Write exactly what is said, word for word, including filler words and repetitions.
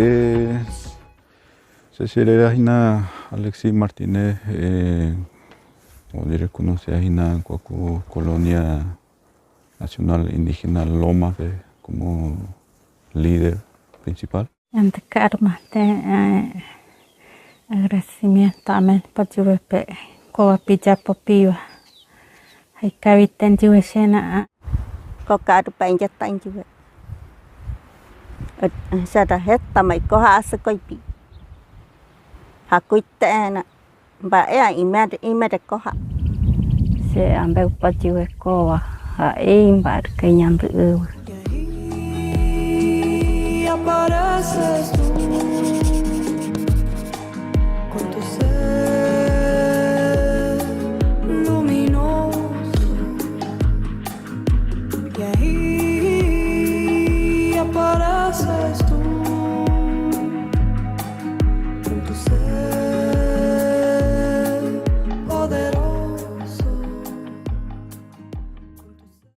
Eh, se sirera hina Alexis Martínez, eh, o di rekonosia hina kuaku Colonia Nacional Indígena Loma, eh, como líder principal. Ante karma te, eh, agradecimiento amen pa yuve pe koa pija popiwa. Hai kaviten yuve xena. Ko karu pa inja tan yuve. Sara heta mai ko hase koipi. Hakuitena. Ba e a imere, imere koha. Se ambe upa yuve koa. Ha e imba ke nyandu uwe.